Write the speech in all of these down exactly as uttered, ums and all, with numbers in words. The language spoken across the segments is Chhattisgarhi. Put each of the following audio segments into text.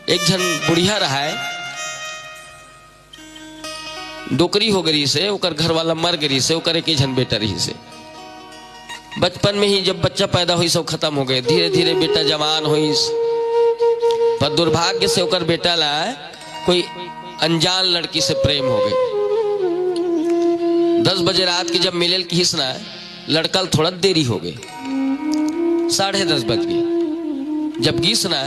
एक झन बुढ़िया रहाय, डोकरी हो गे रिहिसे, ओकर घर वाला मर गे रिहिसे, ओकर एक ही झन बेटा रिहिसे। बचपन में ही जब बच्चा पैदा होइस, वो खत्म हो गे। धीरे धीरे बेटा जवान होइस, पर दुर्भाग्य से ओकर बेटा ला कोई अनजान लड़की से प्रेम हो गे। दस बजे रात के जब मिले ल किहिस ना, लड़का ल थोड़ा देरी हो गे, साढ़े दस बज गे। जब गिस ना,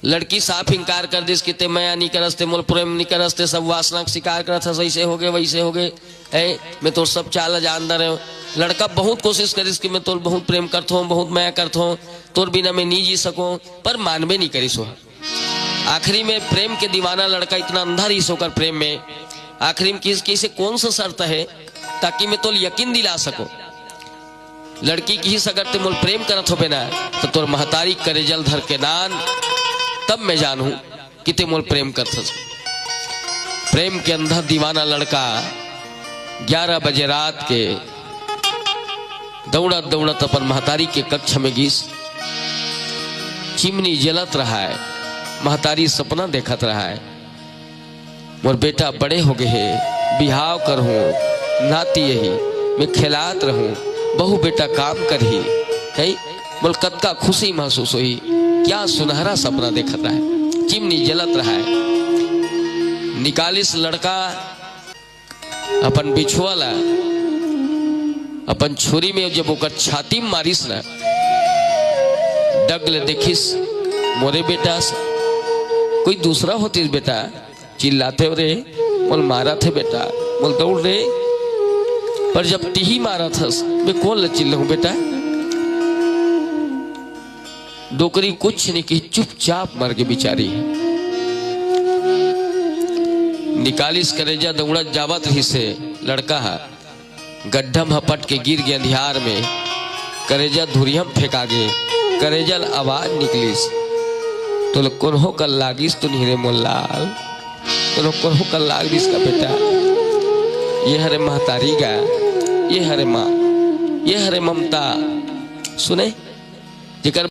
लड़की साफ इनकार कर दिस कि ते मया नी करस, ते मोल प्रेम नी करस, ते सब वासना के शिकार करत हस, ऐसे हो गे, वैसे हो गे। ए, मैं तोर सब चाल ला जानत रहेंव। लड़का बहुत कोशिश करिस कि मैं तोर बहुत प्रेम करथों, बहुत मया करथों, तोर बिना मैं नी जी सकों, पर मानबे नी करिस वो। आखिरी में प्रेम के दीवाना लड़का इतना अंधा रिहिस ओकर प्रेम में, आखिरी में किहिस कि अइसे कौन सा शर्त है ताकि मैं तोल यकीन दिला सकों। लड़की किहिस, अगर ते मोल प्रेम करत होबे ना, तो तोर महतारी करेजा ल धर के दान, तब मैं जानहूं कि ते मोल प्रेम करथस। प्रेम के अंधा दीवाना लड़का ग्यारह बजे रात के दौड़त दौड़त अपन महतारी के कक्ष में गिस। चिमनी जलत रहाय, महतारी सपना देखत रहाय, मोर बेटा बड़े हो गे हे, बिहाव करहूं, नाती अही, मैं खेलात रहूं, बहू बेटा काम करही, कई मोल कतका खुशी महसूस होही, क्या सुनहरा सपना देखत रहाय। चिमनी जलत रहाय। निकालिस लड़का अपन बिछुआ ला, अपन छुरी में जब ओकर छाती में मारिस ना, डग ले देखिस, मोरे बेटा से कोई दूसरा होतिस बेटा, चिल्लाते हो रे, मोल मारत हे बेटा, मोल दौड़ रे। पर जब तिही मारत हस, मैं कोन ल चिल्लाहूं बेटा? डोकरी कुछ नहीं कही, चुपचाप मर गे बिचारी। निकालिस करेजा, दौड़त जावत रिहिसे लड़का हा, गड्ढा म हपट के गिर गे अंधियार में। करेजा धुरिहा म फेंका गे, करेजा ल आवाज निकलिस, तोला कोनो कल लागिस तो नहीं रे मोर लाल, तोला कोनो कल लाग दिस का बेटा? ये हरे महतारी गा, ये हरे माँ, ये हरे ममता। सुने, जेकर